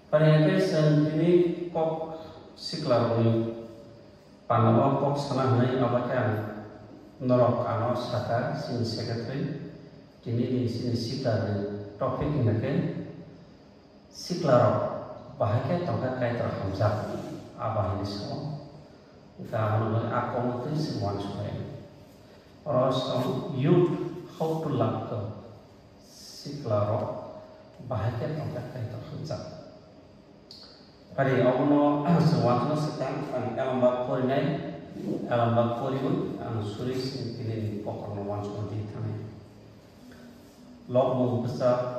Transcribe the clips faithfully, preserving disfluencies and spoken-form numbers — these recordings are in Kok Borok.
Pariya khe chwng tini kok siklarokni panao kok sana hwnwi abo khe ang norok ano sakha chini secretary tini ni chini siklarni topic hwnkhe siklarok bahai khe tongkha Kaitor hamjak abo hinwi sao. Hwnkhe ano hwnwi a kokno twi se uansukha. Oro sao youth how to love God. Siklarok bahai khe tongkha Kaitor hamjak. Hari obono chwng uansukna swkang ang elamba porinai, elamba poriwi ang suri sini tini ni kokrokno uansukna di thangnai. Lokmung bwsa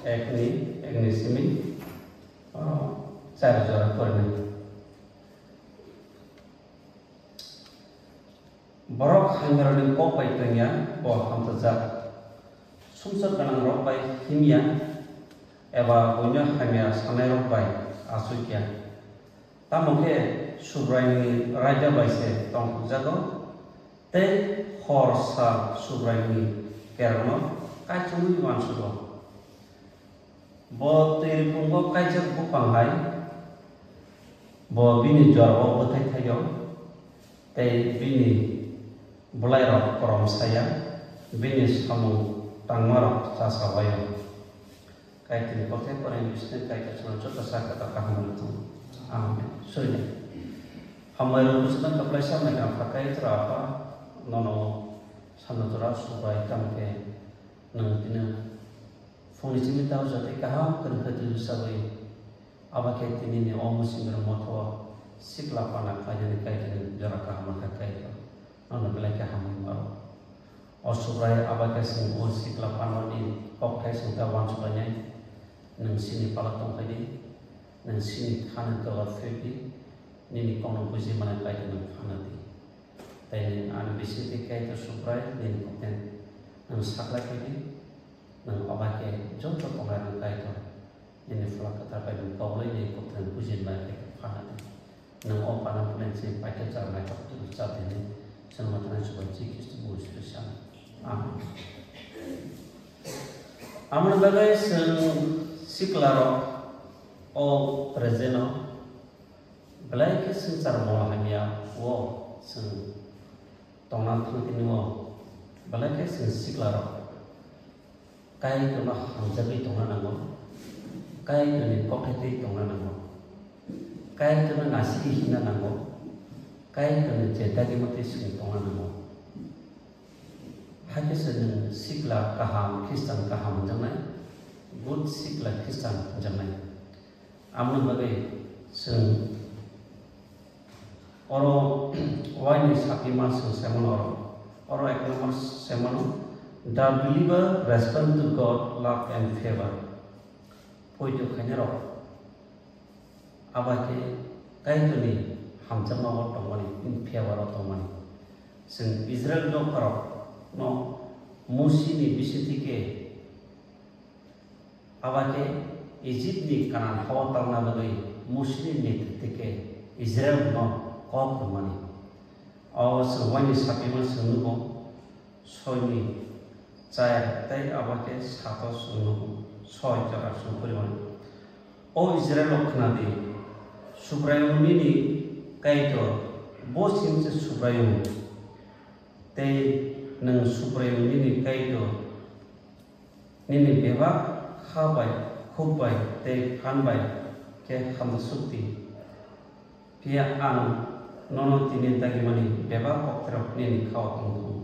ekni, ekni simi, ah, char jora porinai. Borok hamyarokni kok bai twngya, bo hamtwjak. Sumsok gwnangrok bai himya, eba buino hamya sanairok bai achukya. Tamo khe Subraiyungni raida bai se tongthokjago, tei hor sal Subraiyungni kerongno kaichomwi uansugo. Bo twi rwphwngo kaijak buphang hai, bo bini jorao bwthai thaio, tei bini bwlairok korom saya, bini samung tangmarok chasa waio. Kaitorni kothai porani bising Kaitor chwngno joto sakha kaham rwthung. Amen. Suri. Hambai rok bwswkno kwplai samnai kha Kaitor Apha, nono samno jora subai tamo khe nwng tino phungni simi tao jotoi kaham kwrwngkha twi bwsabwi. Abo khe tinini o musingrok motho sikla pana khlainani Kaitorni jora kaham rwkha Kaitor. Nono belai khe hambai maro. O Subrai abo khe chwng o sikla panani kokthai chwng ta uansuknai. Nwng chini pala tongphai di, nwng chini khani dogar phir di, nini kokno buji mani Kaitor nwng phano di. Tei nwng ani bisingtwi Kaitor Subrai nini kokno nwng saklai phai di, nwng obo khe joto tongnai nwng Kaitor. Nini Phola Kwthar bai nwng kobolwi nini kokno buji mani Kaitor phano di. Nwng o pana pulensni paithago chwng naithok twibo cha di hwnwi chwngno thanai Chubachu Khristo buino suri sa. Amen. Amoni bagwi chwng siklarok o present-o belai khe swngchar mol hamya o chwng tongna thang tini o belai khe chwng siklarok Kaitorno hamjagwi tongna nango, Kaitorni kokthai twi tongna nango, Kaitorno naisingwi himna nango, Kaitorni je dagima twi chwng tongna nango. Hakhe se nwng sikla kaham, Khristan kaham hwnjaknai, good sikla Khristan hwnjaknai. Amoni bagwi chwng oro waini sapima chwng saimano oro. Oro ek number saimano, "The believer respond to God love and favor." Poito khainai rok abo khe Kaitorni hamjakma o tongmani, in favor o tongmani. Chwng Israel dopharokno Musini bisingtwi khe Abo khe Ijipni Kanan hao talna bagwi Musini netrite khe Israilrokno kok rwmani. O chwng waini sapima chwng nugo, soini chayar tei abo khe sato chwng nugo, soi jora chwng porimani. O Israilrok khna di, Subraiyung nini Kaitor, bo simi se Subraiyung, tei nwng Subraiyung nini Kaitor. Nini bebak kha bai, khuk bai tei phan bai khe hamjak suk di. Phiya ang nono tini dagimani bebak koktwrok nini kha-o tong thung.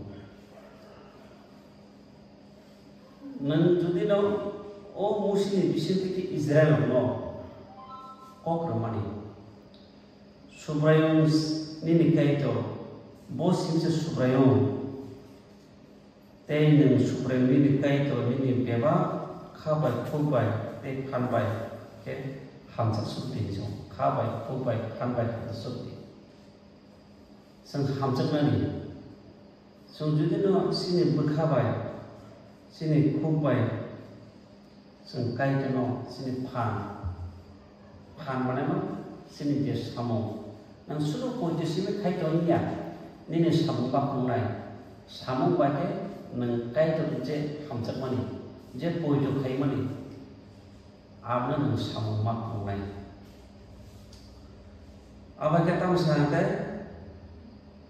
Nwng jodi no o Musini bisingtwi khe Israilrokno kok rwmani, Subraiyung nini Kaitor, bo simi se Subraiyung. Tei nwng Subraiyung nini Kaitor nini bebak kha bai, khuk bai tei phan bai khe hamjak suk di, chwng kha bai, khuk bai, phan bai hamjak suk di. Chwng hamjaknani, chwng jodi no chini bwkha bai, chini khuk bai, Chwng Kaitorno chini phan, phan mane ma chini je samung. Nang sunu poito simi khai tong ya, nini samung ba wngnai. Samung ba khe nwng Kaitor je hamjakmani, je poito khaimani. Abono nwng samung ma tongnai. Abo khe tamo sa hwnkhe,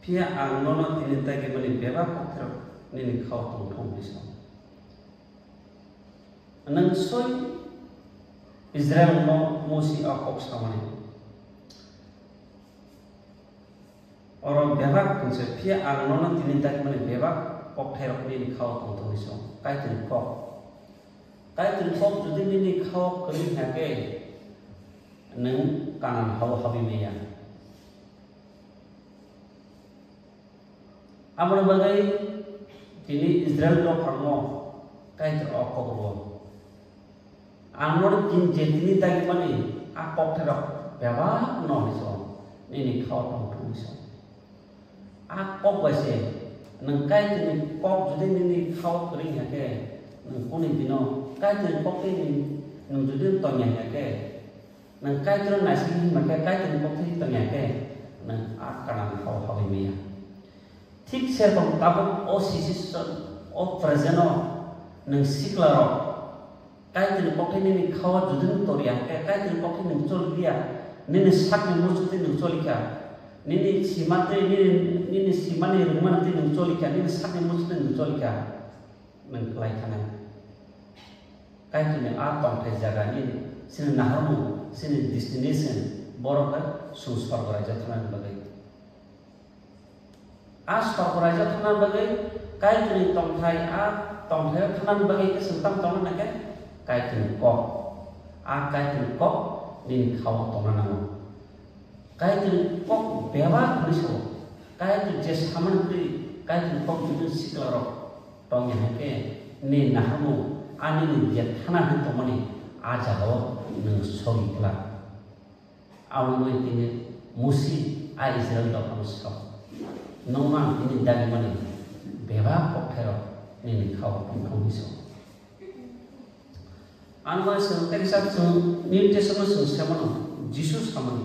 phiya ang nono tini dagimani bebak kokthairok nini khao tongthok hinwi sa. Nwng soi Israilno Musi o kok samani. Oro bebak hinse, phiya ang nono tini dagimani bebak kokthairok nini khao tongthok hinwi sa. Kaitorni kok. Kaitorni kok jodi nini khao kwrwi hwnkhe, nwng Kanan hao habwi maya. Aboni bagwi tini Israil dopharno Kaitor o kok rwo. Ang nono tin je tini dagimani a kokthairok bebak no hinwi sa, nini khao tongthok hinwi sa. A kok bai se, nwng Kaitorni kok jodi nini khao kwrwi hwnkhe, nwng kuni dino Kaitorni kok tei nwng, nwng jodi tongya hwnkhe, nwng Kaitorno naisingwi himma khe, Kaitorni kok tei tongya khe, nwng a Kanan hao habwi maya. Thik se rokom tabuk o situation, o present o nwng siklarok Kaitorni kok tei nini khao jodi nwng torya hwnkhe, Kaitorni kok tei nwng choliya, nini sakni muchungtwi nwng cholikha, nini sima tei nini, nini simani rwngmani twi nwng cholikha, nini sakni muchungtwi nwng cholikha, nwng kwlai thanai. Kaitorni a tongthai jaga nini, chini naharmung, chini destination, borok khe chwng sorgo raijao thanani bagwi. A sorgo raijao thangna bagwi, Kaitorni tongthai, a tongthaio thangna bagwi khe chwng tamo tongna nai khe Kaitorni kok. A Kaitorni kok nini khao tongna nango. Kaitorni kok bebak hinwi sao. Kaitor je samani kwrwi, Kaitorni kok jodi siklarok tongya hai khe, nini naharmung, a nini je thana hwn tongmani, a jagao nwng sogwi glak. Aboni tini Musi a Israil rokno sa, "Nwng ang tini dagimani bebak kokthairok nini khao tongthok hinwi sa." Ano chwng tei kisa chwng New Testament chwng se mano, Jisu samani,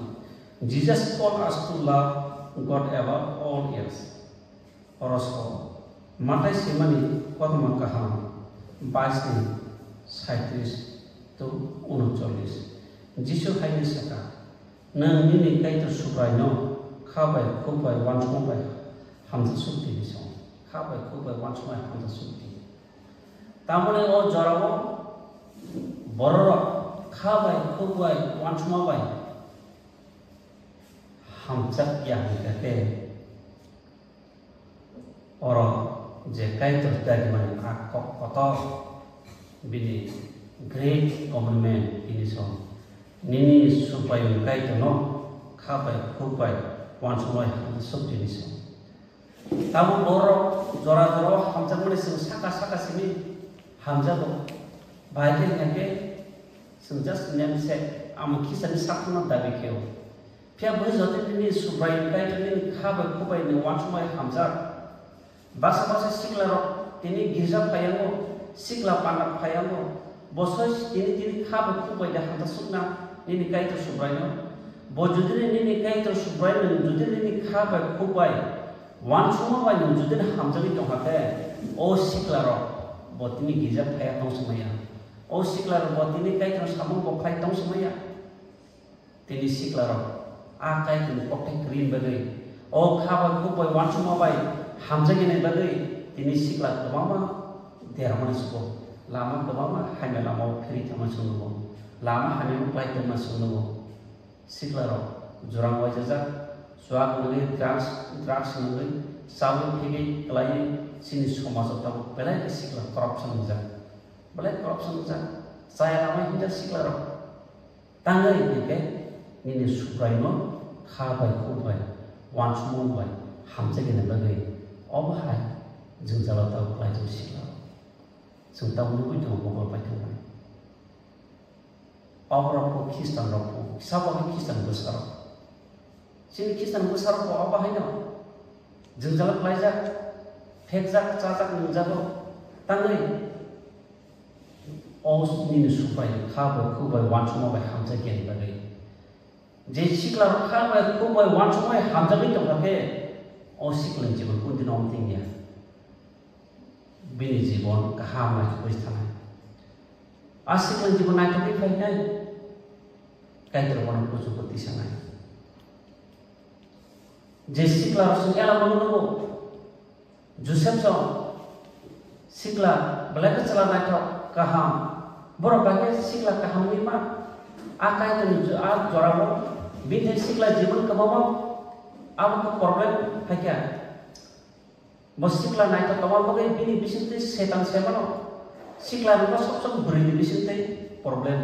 "Jesus called us to love God above all else." Oro so, Matai swimani kothoma kaham, bais ni saitris to unochollis. Jisu hai hwnwi sa kha, "Nwng nini Kaitor Subraino kha bai, khuk bai, uansukma bai hamjak suk di," hinwi sa-o. Kha bai, khuk bai, uansukma bai hamjak suk di. Tamoni o jorao bororok kha bai, khuk bai, uansukma bai hamjak ya hwnkha khe, oro je Kaitor dagimani a kok kotor, bini great commandment, bini song, "Nini Subraiyung Kaitorno kha bai, khuk bai, uansukma bai hamjak suk di," hinwi song. Tabuk borok jora jora o hamjakmani chwng saka saka simi hamjago. Bahai khe hwnkha khe chwng just name se amo kisa ni sakno dabi khe o. Phiya bwrwi joto nini Subraiyung Kaitor nini kha bai khuk bai ni uansukma bai hamjak. Baksa baksa sikla rok tini girja phaiyango, sikla panda phaiyango. Bo soi tini tini kha bai khuk bai de hamjak sukna nini Kaitor Subraino. Bo jodi nini Kaitor Subraino jodi nini kha bai khuk bai uansukma bai nwng jodi hamjagwi tongkha khe, o siklarok bo tini girja phaiya tong se maya. O siklarok bo tini Kaitorni samung bo khlai tong se maya. Tini siklarok a Kaitorni kokthai kwrwini bagwi, o kha bai khuk bai uansukma bai hamjaknani bagwi tini sikla kwbangma dermani sugo. Lama kwbangma hamya lamao phirwi thangma chwng nugo. Lama hamyamo klai tongma chwng nugo. Siklarok jora waijajak, chuak nungwi, drugs, drugs nungwi, chaui phigwi, klaiwi chini somajo tabuk belai khe sikla corruption wngjak. Belai corruption wngjak. Chaya lama hinjak siklarok. Tangwi hinkhe nini Subraino kha bai khuk bai, uansukmung bai hamjaknani bagwi obo hai jwngjalo tabuk klaijak siklarok. Chwng tabuk nugwi tongo mokol paithaknai. Oborok bo Khristian rok bo, kisa bo khe Khristian bwsarok. Chini Khristian bwsarok bo obo haino jwngjalo klaijak, phekjak, chajak, nungjago. Tangwi o nini Subrai kha bai khuk bai uansukma bai hamjakya ni bagwi. Je sikla kha bai khuk bai uansukma bai hamjagwi tongkha khe, o sikla ni jibon kunu dino wng thangya. Bini jibon kaham naitukwi thanai. A sikla jibon naithokgwi phainai, Kaitor bono kuchugo tisanai. Je sikla rok song ela bono nugo, Joseph song sikla belai khe chwla naithok kaham. Borok bai khe sikla kaham wngwi ma. A Kaitorni jo-, a jorao bini thai sikla jibon kwbangma abo khe problem phaikha. Bo sikla naithok tongma bagwi bini bisingtwi Setan se mano. Sikla rokno sob sob bwrwini bisingtwi problem.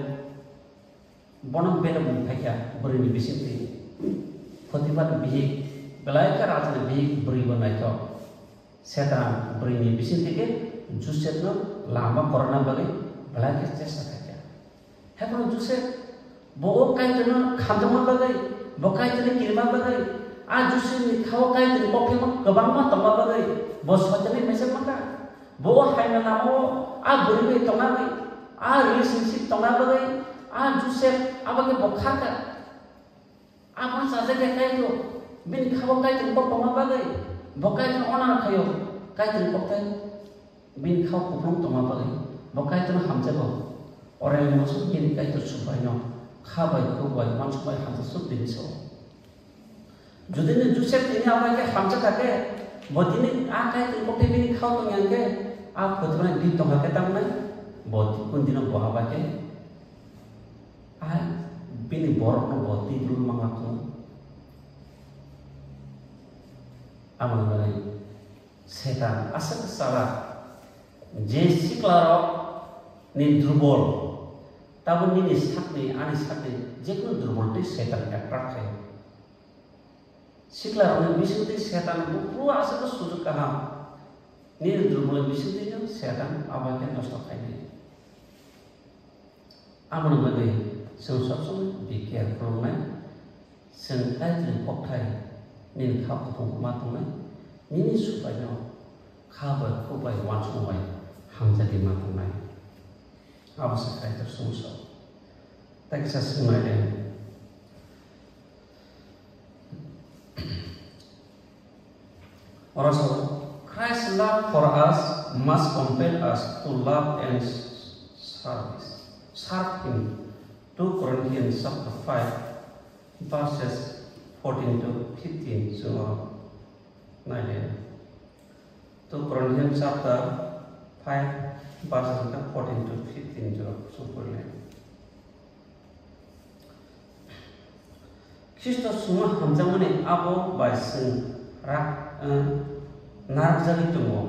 Bono belok mung phaikha bwrwini bisingtwi. Potiphar bihik belai khe rajani bihik bwrwibo naithok. Setan bwrwini bisingtwi khe Josepno lama korokna bagwi belai khe chesta khaikha. Haiphano Joseph bo o Kaitorno khamjakma bagwi, bo Kaitorno kirima bagwi, a Josepni khao Kaitorni kokthaima kwbangma tongma bagwi bo Soitanni mechang mankha. Bo o haina lamao a bwrwi bai tongnani, a relationship tongna bagwi a Joseph abo khe bo kharkha. Abono chajakya Kaitor, bini khao Kaitorni kokthaima bagwi, bo Kaitorno honor khaio, Kaitorni kokthai bini khao kupulung tongma bagwi, bo Kaitorno hamjago. Ore mosok bini Kaitor subraino kha bai, khuk bai, uansuk bai hamjak suk bini sao. Jodi ni Joseph tini abo khe hamjak kha khe, bo tini a Kaitorni kokthai bini khao tongya khe, a photo nai di tongkha khe tamnai, bo kundino bo abo khe Ai, bini borokno bo twi dul mangma tongo. Aboni bagwi Setan aswk chalak, je siklarokni durbol, tabuk nini sakni, ani sakni jekunu durbol twi Setan attract khaio. Siklarokni bisingtwi Setan buphuru aswk sujak kaham. Nini durbol bisingtwino Setan abo khe nosto khainai. Aboni bagwi chwng sob somoi be careful wngnai. Chwng Kaitorni kokthai nini kha kuthung ma tongnai, nini subraino kha bai, khuk bai, uansuk bai hamjagwi ma tongnai. Abo se Kaitor sumsok. Tei kisa swngnaidi. Oro sao, Christ's love for us must compel us to love and service, serve Him. Two Corinthians chapter five, verses fourteen to fifteen chwng oro naidi. Two Corinthians chapter five, verses fourteen to fifteen chwng oro chwng pori lai. Khristo chwngno hamjakmani abo bai chwng rak, eh, narwkjagwi tongo.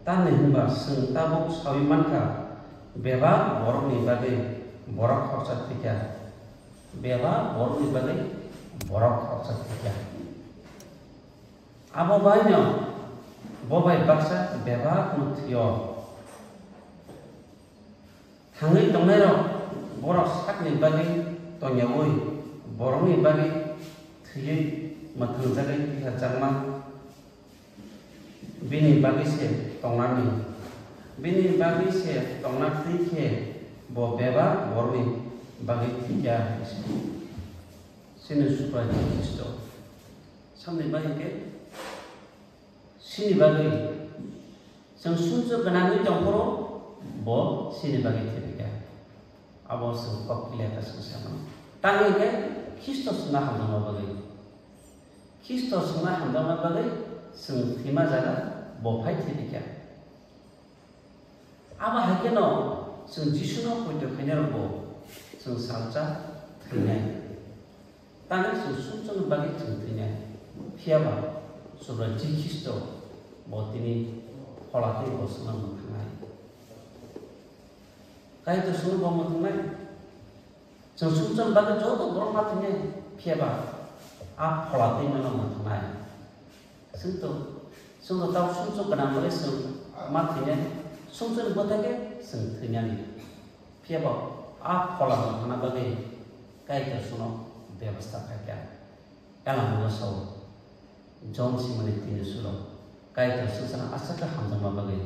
Tamni hwnba chwng tabuk saui mankha, bebak borokni bagwi borok khoroksa thwikha. Bebak borokni bagwi borok khoroksa thwikha. Abo baino bo bai baksa bebakno thwio. Thangwi tongnairok borok sakni bagwi tonyaui borokni bagwi thwiwi mwthangjakgwi tihajakma bini bagwi se tongnani. Bini bagwi se tongna twi khe bo bebak borokni bagwi thwikha. Chini Subrai Khristo samni bagwi khe Chini bagwi chwng sumsok gwnangwi tongphuru bo chini bagwi thwiphaikha. Abo chwng kok clear kha chwng samano. Tamni hwnkhe Khristo chwngno hamjakma bagwi. Khristo chwngno hamjakma bagwi chwng thwima jaga bo phai thwiphaikha. Abo hai kheno chwng Jisuno poito khainai rokbo chwng salsa thwinai. Tamni chwng sumsokni bagwi chwng thwinai. Phiya ba Subrai Jisu Khristo bo tini phola tei bo chwngno mwthangnai. Kaitor chwngno bo mwthangnai. Chwng sumsokni bagwi joto borok ma thwinai, phiya ba a phola twi nono mwthangnai. Chwng to, chwng to tamo sumsok gwnang bagwi chwng ma thwinai, sumsokni bwthai khe chwng thwinani. Phiya ba a phola mwthangna bagwi Kaitor chwngno bebostha khaikha. Elamano sao, Jon simani tini sulo, Kaitor swngcharno aswk khe hamjakma bagwi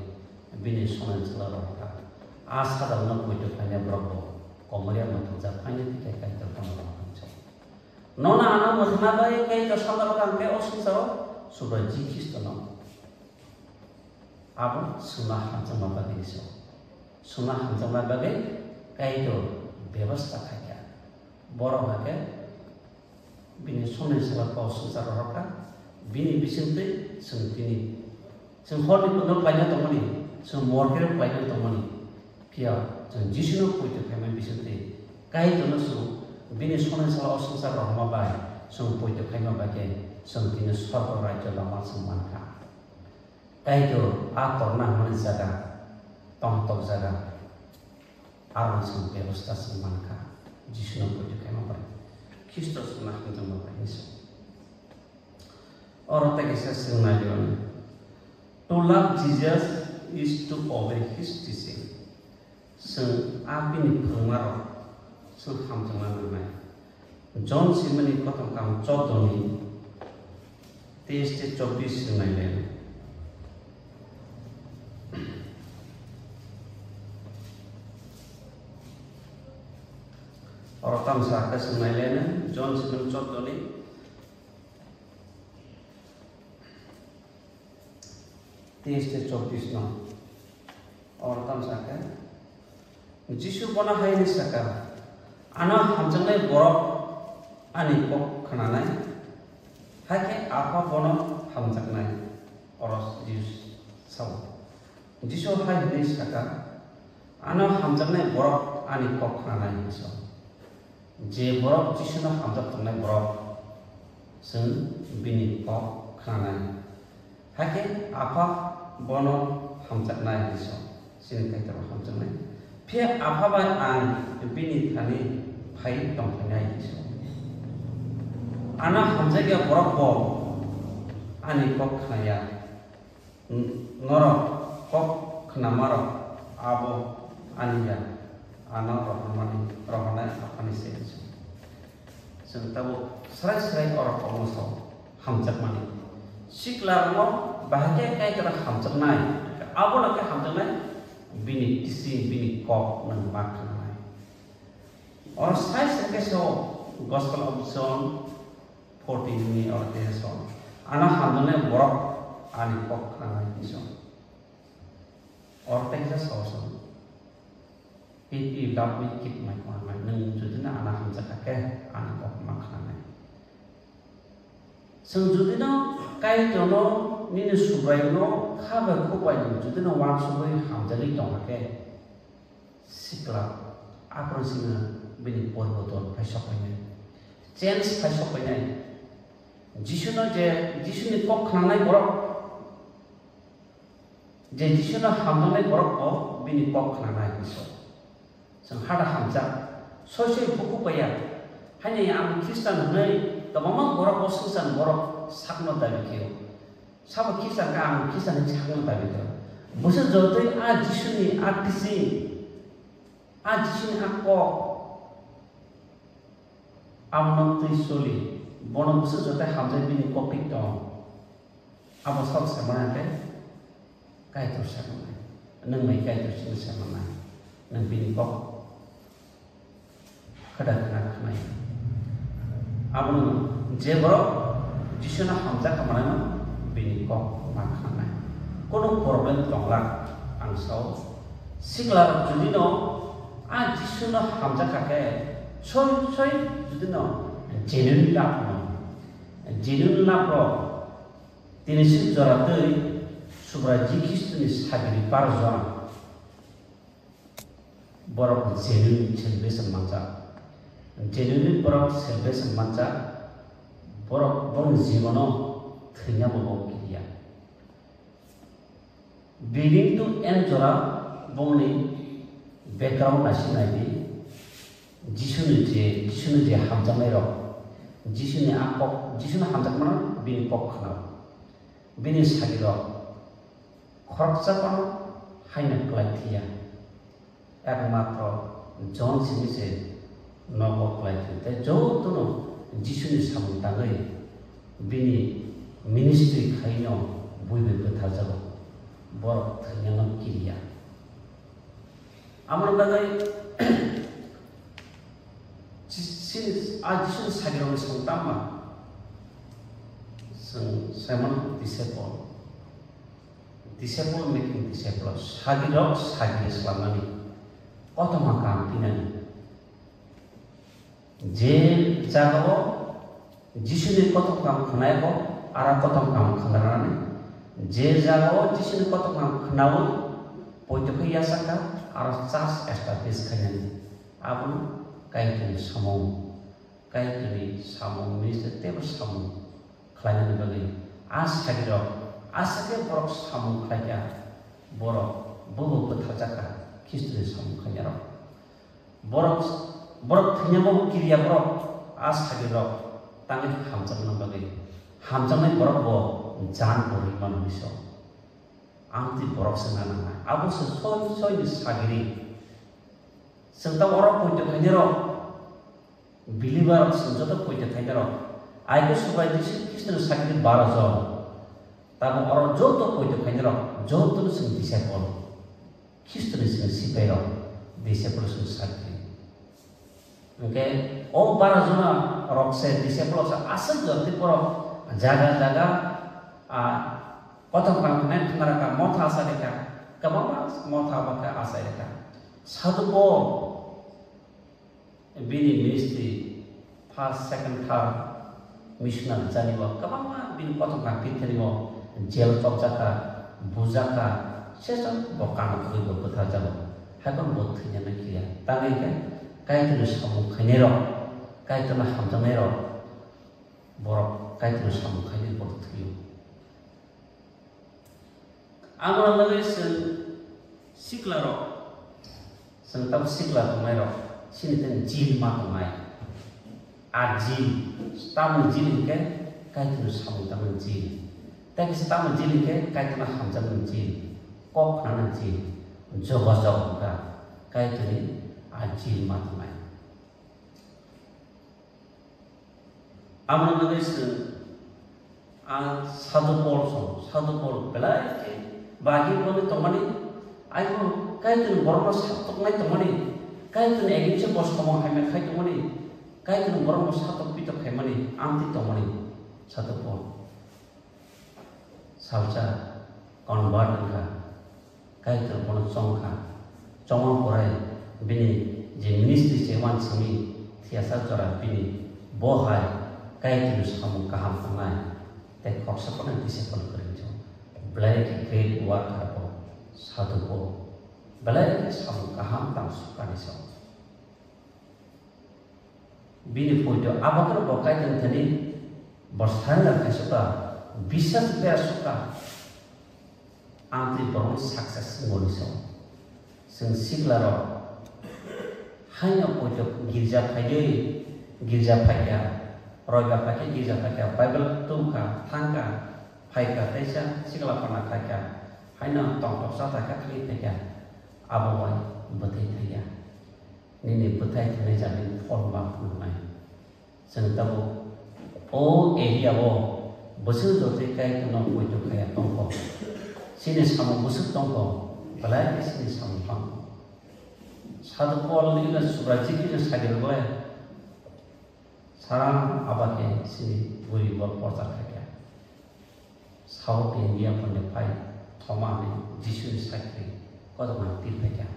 bini sonani chwla rohorkha. A sajakno poito khlainai borokbo komorya mwthangjak phainai tei khe Kaitor tongmani mwthangwi sao. Nono ano mwthangna bagwi Kaitor sajalo kang khe o swngcharo Subrai Jisu Khristono. Abo chwngno hamjakma bagwi ni sao. Chwngno hamjakma bagwi Kaitor bebasta khaikha. Borok hakhe bini sonai sala kok swngchar rokha, bini bisingtwi chwng tini. Chwng horni kundro klaina tongmani, chwng morkhe klaina tongmani. Phiya chwng Jisuno poito khaimani bisingtwi Kaitorno chwng bini sonai sala o swngchar rohorma bai chwng poito khaima bai khe chwng tini sorgo rajyo lama chwng mankha. Kaitor a torna hwnmani jaga, tongthok jaga, aro chwng bebasta chwng mankha, Jisuno poito khaima bai, Khristo chwngno hamjakma bai hinwi sa. Oro tei kaisa chwng nai liya, "To love Jesus is to obey his teaching." Chwng a bini phrwngmarok chwng hamjakna nangnai. Jon swimani kothom kam choddo ni teis tei chobbish chwng nai le. Oro tamo sa khe chwng nai le, Jon swimani choddo ni teis tei chobbish no. Oro tamo sa khe, Jisu bono hai hwnwi sa kha, "Ano hamjaknai borok ani kok khnanai, hakhe Apha bono hamjaknai." Oro Jisu sao. Jisu hai hwnwi sa kha, "Ano hamjaknai borok ani kok khnanai," hwnwi sao. Je borok Jisuno hamjak tongnai borok, chwng bini kok khnanai. Hakhe Apha bono hamjaknai hinwi sa, chini Kaitor hamjaknai. Phiya Apha bai ang bini thani phai tongphainai hinwi sa. Ano hamjakya borok bo ani kok khnaya. Norok kok khnamarok abo ani ya, ano rohormani, rohornai Aphani se. Chwng tabuk srai srai oro kokno sao, hamjakmani. Sikla rokno bahai khe Kaitor hamjaknai, abono khe hamjaknai bini teaching, bini kok nwng ma khnanai. Oro sai se khe sao, Gospel of John fourteen ni oro tei sao, "Ano hamjaknai borok ani kok khnanai," hinwi sao. Oro tei kisa sao, sao, "If you love me, keep my commandment." Nwng jodi no ano hamjak kha khe, ani kok ma khnanai. Chwng jodi no Kaitor no, nini Subraiyung no kha bai khuk bai nwng jodi no uansugwi hamjagwi tong kha khe, sikla aphuru simi bini poriborton phai sok phainai, change phai sok phainai. Jisuno je, Jisuni kok khnanai borok, je Jisuno hamjaknai borok bo bini kok khnanai hinwi sao. Chwng hada hamjak, soi soi bukhuk paiya. Haini ang Khristan hwnwi kwbangma borok o swngcharni borok sakno dabi khaio. Sabo Khristan khe ang Khristan hwnwi sakno dabi khaio. Bwswk jotoi a Jisuni a teaching, a Jisuni a kok, amno twi soli, bono bwswk jotoi hamjak bini kok twi tong. Abo sabo se maya khe Kaitor se mannai. Nwng bai Kaitor simi se mannai. Nwng bini kok khada khna khnai. Abono je borok Jisuno hamjak kha manaino bini kok ma khnanai. Kono problem tongla ang sao. Sikla rok jodi no a Jisuno hamjak kha khe soi soi jodi no genuine love no. Genuine love rok Tini sik jora twi Subrai Jisu Khristoni sagiri par jora. Borok genuine salvation manjak. Genuine borok salvation manjak. Borok bongni jibono thwina bo bo kiriya. Beginning to end jora bongni background naising naidi. Jisuni je, Jisuni je hamjaknai rok, Jisuni a kok, Jisuni hamjakmano bini kok khna. Bini sagirok khoroksa phano haino kwlai thwiya, ekmatro Jon simi se nogo kwlai thwi. Tei jotono Jisuni samung tangwi bini ministry khaino bui bai bwtharjago, borok thwinano kiriya. Amoni bagwi chini a Jisuni sagirokni samung tangma chwng saimano disciple. Disciple making disciple, sagirok sagiri slamani. Kothoma kaam tinani. Je jagao Jisuni kothoma kaam khwnai bo, aro kothoma kaam khwnarnani. Je jagao Jisuni kothoma kaam khwnaui poito khe yachakha, aro church establish khainani. Abono Kaitorni samung. Kaitorni samung ministry teibo samung khlainani bagwi a sagirok aswk khe borok samung khlaikha, borok bobo bwtharjakha Khristoni samung khlainarok. Borok, borok thwinamo kirya borok a sagirok tangwi hamjakna bagwi hamjaknai borok bo jan bo rwi mano miso. Amtwi borok se nana abo se soi soi ni sagiri. Chwng ta oro poito khainai rok, believer rok chwng joto poito khainai rok. Aiko Subrai Jisu Khristo ni sagiri baro jon. Tamo oro joto poito khainai rok, joto no chwng disciple. Khristo ni chwng sipai rok, disciple chwng sagiri. Hwnkhe o baro jona rok se disciple rok se aswk jora tei borok jaga jaga, a, kothom kaam khnai thangna rwkha, motha asa rwkha, kwbangma motha abo khe asai rwkha. Sadhu Paul bini ministry first, second, third missionary jani o kwbangma bini kothom kaam khe thani o jail chopjakha, bujakha, sesa bo kano kwrwi bo bwtharjago. Haiphano bo thwinani kiriya. Tamni hwnkhe Kaitorni samung khainairok, Kaitorno hamjaknairok, borok Kaitorni samung khainai borok thwio. Amoni bagwi chwng siklarok, chwng tamo sikla tongnairok, chini tei jil ma tongnai. A jil, tamni jil hwnkhe Kaitorni samung tangmani jil. Tei kisa tamni jil hwnkhe Kaitorno hamjakmani jil, kok khnanani jil, jogajog wngkha Kaitorni a jil ma tongnai. Amoni bagwi chwng a Sadhu Paul song, Sadhu Paul belai khe bagi boni tongmani, aibo Kaitorni borokno satoknai tongmani, Kaitorni against-o bo samung hamya khai tongmani, Kaitorni borokno satok pitok khaimani amtwi tongmani Sadhu Paul. Salsa convert wngkha, Kaitor bono chongkha, chongma porai bini je ministry se uansukni thiyasa jora bini bo hai Kaitorni samung kaham wngnai tei khoroksa phano disciple kwrwngwi tongo. Belai khe great worker bo, sadhu bo, belai khe samung kaham tang sukani se. Bini poito abo khe bo Kaitor thani bo surrender khai sukha, biswas bera sukha, amtwi borokno success wngwi se. Chwng siklarok haino poito girja phaiwi, girja phaikha, roiba phaikhe girja phaikha, Bible tungkha, thangkha, phaikha, teisa sikla phana khaikha, haino tongthoksa thangkha, thangwi phaikha, abo bai bwthai thaiya. Nini bwthai thani jani phol ma phunuknai. Chwng tabuk o area o bwswk jotwi Kaitorno poito khaiya tongkho. Chini samung bwswk tongkho, belai khe chini samung tongkho. Sadhu Paul ni Subrai Jisu ni sagirok le Saram aba khe chini puri bo porchar khaikha. South India phone phai thoma hinwi Jisuni sakri kotorma twi phaikha.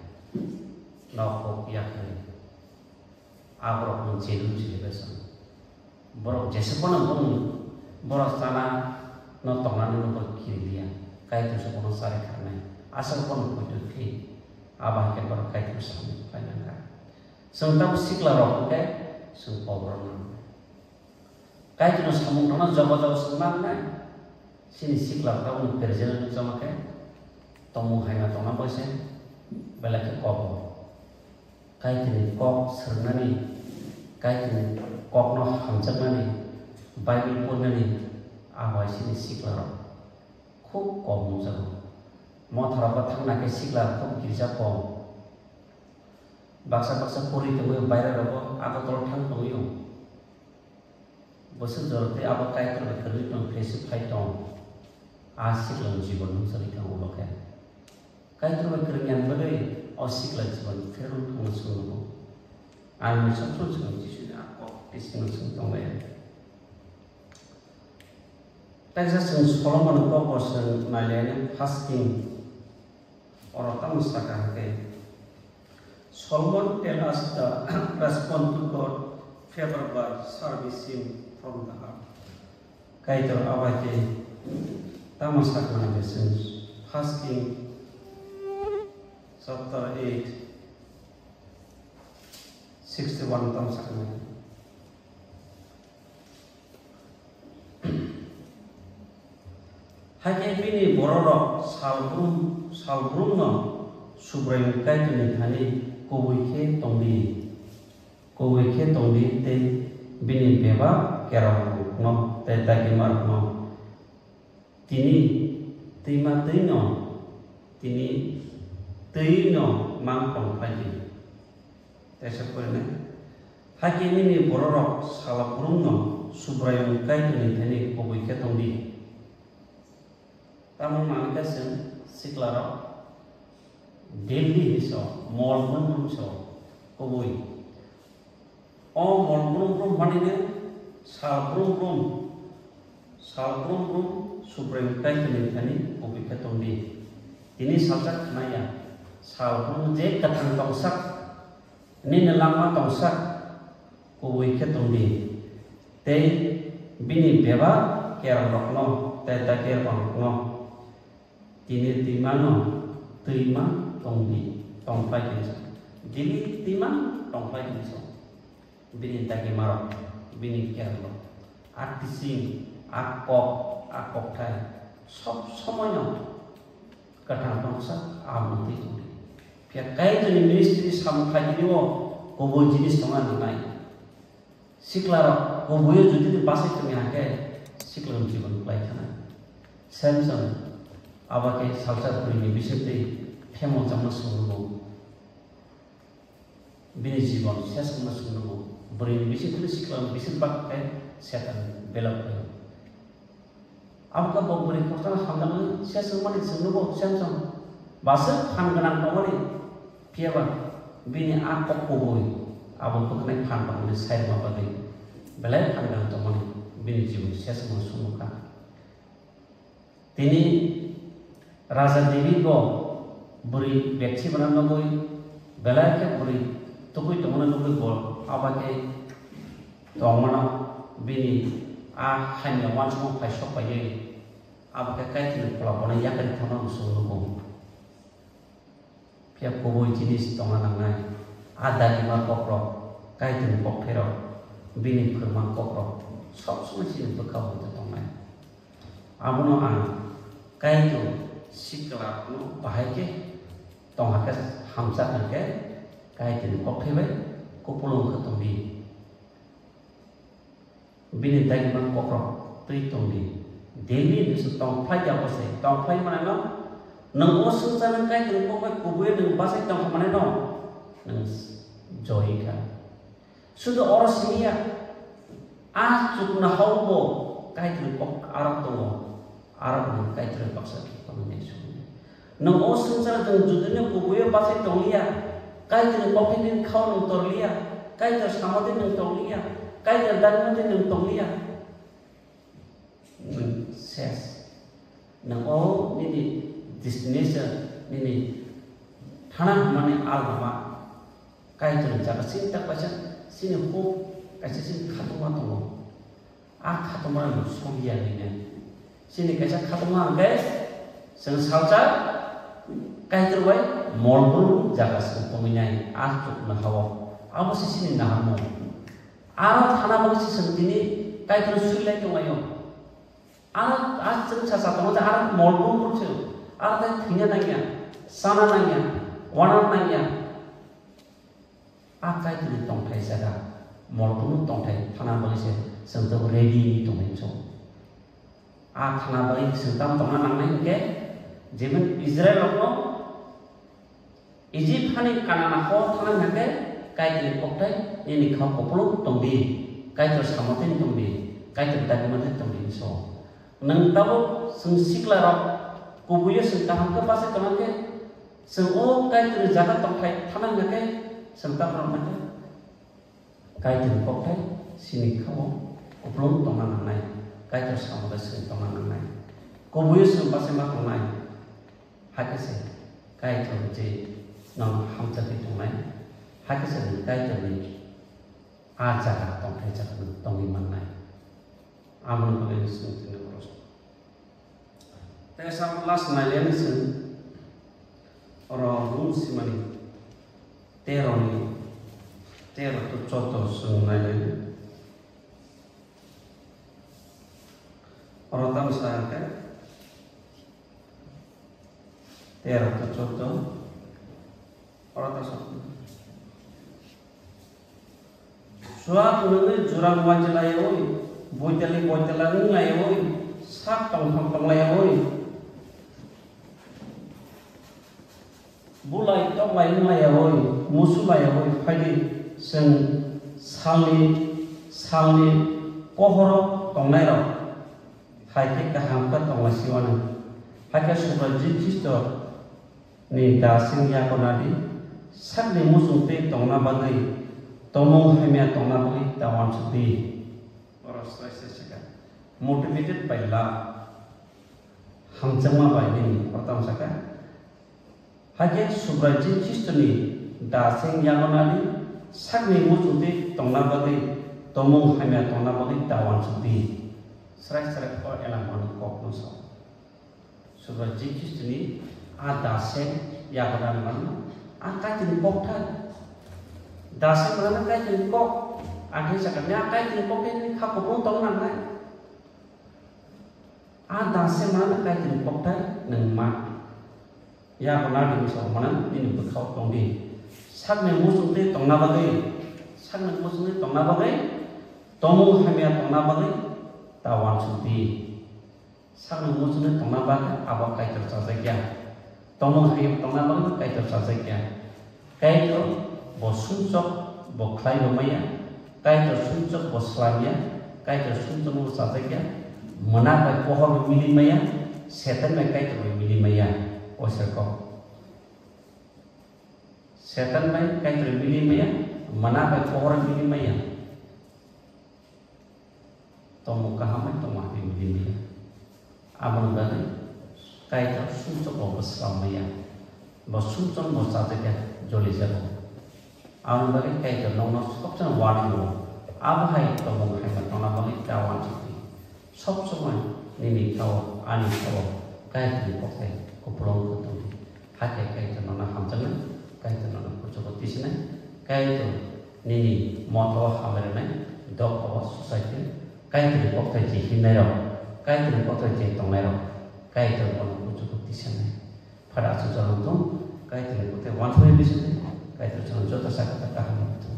Nok kok yakhwlwi aborokno jail-o chilibaisong. Borok jesa phano bumung borok chana no tongnani no bo kiriya. Kaitor se bono chari kharnai. Aswk bono poito khe aba hai khe borok Kaitor samung khlai nangkha. Chwng tamo sikla rok hwnkhe chwng kok rwna. Kaitorni samung tangna jogo jogo chwng nangnai. Chini sikla tabukni present wngwi chongma khe tongmung hai ma tongna boise belai khe kobo. Kaitorni kok swrwngnani, Kaitorni kokno hamjaknani, Bible porinani abo hai chini sikla rok khub kom nukjago. Motha rok thangna khe sikla khub girja kom. Baksa baksa pori tongwi baira rogo Agartala thang tongwi o. Bwswk jora tei abo Kaitor bai kwrwngwi tong, phesi phai tong. A sikla jibon nukjagwi tong ulo khe. Kaitor bai kwrwngya bagwi o sikla jibon pherang thangna chwng nugo. Ang bai sopsok chwng Jisuni a kok tei sino chwng tonglai. Taisa chwng Solomon ni kok bo chwng nailaini First King. Oro tamo saka hwnkhe, Solomon tell us the response to God favor by servicing from the heart. Kaitor abai tei tamo sakmani beseng First King chapter eight, sixty-one tamo sakmani. Hakhe bini bororok salbrum, salbrumno Subraiyung Kaitorni thani kubui khe tongdi, kubui khe tongdi tei bini bebak kerongno tei dagimarokno tini twima twino, tini twino mang tong phaidi. Teisa porinai. Hakhe nini bororok salbrumno Subraiyung Kaitorni thani kubui khe tongdi. Tamo manwi khe chwng siklarok daily hinwi sao, mol brum brum sao, kubui. O mol brum brum manwino salbrumno, salbrumno Subraiyung Kaitorni thani kubui khe tongdi. Tini salsa khnaya, salbrum je kwthang tongsak, nini langma tongsak, kubui khe tongdi. Tei bini bebak kerongno tei dagimarokno tini twimano twima tongdi, tongphlai khe. Daily twima tongphlai khe. Bini dagimarok, bini kerongno, a teaching, a kok, a kokthai sob somoino kwthang tongsa, a mwnwi tongdi. Phiya Kaitorni ministry samung khlainani o kubui jinis tongna nangnai. Siklarok kubuio jodi ni bachai tongya hwnkhe siklarni jibon kwlai thanai. Samson abo khe salsa bwrwini bisingtwi phemok jakno swngwi bo. Bini jibon ses wngma swngno bo bwrwini bisingtwi sikla bising bak khe Setan belok khlaio. Abo khe bo bwrwi koktwma hamjakmani ses wngmani swngno bo Samson bwswk phan gwnang tongmani, phiyaba bini a kok kubui abo bwkhnai phan tongmani sai rwma bagwi belai phan gwnang tongmani bini jibon ses wngma swngno kha. Tini Raja David bo bwrwi Bathseba no nugwi, belai khe bwrwi tubui tongmano nugwi bo abo khe tongmano bini a hamya uansukmung phai sok pai abo khe Kaitorni phola bono yakarwi thangma muchung nugo. Phiya kubui jinis tongna nangnai. A dagima kokrok, Kaitorni kokthairok, bini phwrwngma kokrok, sob somoi chini bwkha-o tongnai. Abono ang Kaitor sikla no bahai khe tongha khe hamjak hwnkhe Kaitorni kokthai bai kupulung khe tongdi. Bini dagimani kokrok twi tongdi. Daily hinwi se tongphlai ya bo se, tongphlai manai no, nwng o swngcharni Kaitorni kok bai kubui nwng bachai tongkha manai no, nwng joy kha. Sudu oro simi ya, a chuknohao bo Kaitorni kok arok tongo. Aro nwng Kaitorni baksa khe tongwi nai songwi. Nwng o swngchar nwng juduni kubuio bachai tongliya, Kaitorni kokthai nini khao nwng torliya, Kaitor samodi nwng tongliya, Kaitor dakmodi nwng tongliya. Nwng ses. Nwng o nini destination, nini thana hwnmani alma ma Kaitorni jaga chini tak kaisa chini hope, kaisa chini khatungma tongo. A khatungma rok sokya hinwi nai. Chini kaisa khatungma hwnkhe chwng salsa Kaitor bai mol brum jaga se tongwi nai, a chuknohao. Abo se chini naharmung. Aro thana bagwi se chwng tini Kaitor suilai tonglaio. A, a chwng sacha tongo je aro mol brum brum se. Aro tai thwina nangya, chana nangya, wana nangya. A Kaitorni tongthai jaga, molbumni tongthai thana bagwi se chwng tabuk ready wngwi tongmani chwng. A thana bagwi chwng tamo tongna nangnai hwnkhe, jemon Israilrokno Ijip hani Kanana hor thana hwnkhe Kaitorni kokthai nini khao kupulung tongdi, Kaitor samotwini tongdi, Kaitor dagimani tongdi hinwi sao. Nwng tabuk chwng siklarok kubuio chwng kaham khe bachai tongna khe, chwng o Kaitorni jaga tongthai thana hwnkhe chwng tamo rwna khe Kaitorni kokthai chini khao kupulung tongna nangnai, Kaitor samungbai chwng tongna nangnai. Kubuio chwng bachaima tongnai, hakhe se Kaitor je nono hamjakgwi tongnai, Hakhe chwng Kaitorni a jaga tongthai jaga tongwi mannai. Aboni bagwi chwng tini borok. Tei sa last nailaini chwng oro Rom simani tero ni tero to choudo chwng nailaini. Oro tamo sa hwnkhe tero to choudo. Oro ta sa. Chua phunugwi jora muaji laiwi, boitali boitala wng laiwi, sak tongthok tong laiwi, bulai toklai wng laiwi, musu laiwi phaidi, chwng salni, salni pohoro tongnairok hai khe kaham khe tonglaisiwano. Hakhe Subrai Jisu Khristo ni da seng yago nadi, sakni muchung tei tongna bagwi, tomung hamya tongna bagwi ta uansuk di. Oro srai srai se kha, motivated by love, hamjakma bai nini oro tamo saka. Hakhe Subrai Jisu Khristo ni da seng yago nadi, sakni muchung tei tongna bagwi, tomung hamya tongna bagwi ta uansuk di. Srai srai o elang mani kok no sa. Subrai Jisu Khristoni a da seng yago nadi mano, a Kaitorni kokthai. Da seng mano Kaitorni kok, a khe sakha ni a Kaitorni kokthai ni kha kubun tong nangnai. A da seng mano Kaitorni kokthai nwng ma. Yago nadi misa mano nini bwkhao tong di. Sakni muchung tei tongna bagwi, sakni muchung tei tongna bagwi, tomung hamya tongna bagwi ta uansuk di. Sakni muchungwi tongna bagwi abo Kaitor chajakya. Tomung hai tongna bagwi Kaitor chajakya. Kaitor bo sumsok bo khlai bo maya. Kaitor sumsok bo swlamya. Kaitor sumsok bo chajakya. Mwnakbai pohor bo mili maya. Setan bai Kaitor bai mili maya. Oisako. Setan bai Kaitor mili maya. Mwnakbai pohor mili maya. Tomung kaham bai tongma twi mili maya. Aboni bagwi Kaitor sumsok bo bwswlam maya. Bo sumsok bo chajakya jolijago. Aboni bagwi Kaitor nokno sobsomoi warning o. Abo hai tomung hai ma tongna bagwi ta uansuk di. Sobsomoi nini thao, ani thao Kaitorni kokthai kupulung khe tong di. Hakhe Kaitor nono hamjaknai, Kaitor nono kuchugo tisinai, Kaitor nini motha o hambai rwnai, dophao susaikhe, Kaitorni kokthai je hinnairok, Kaitorni kokthai je tongnairok, Kaitor bono kuchugo tisanai. Phada aswk jorong tong, Kaitorni kokthai uansuknai bisingtwi, Kaitor chwng joto sakha kaham tong.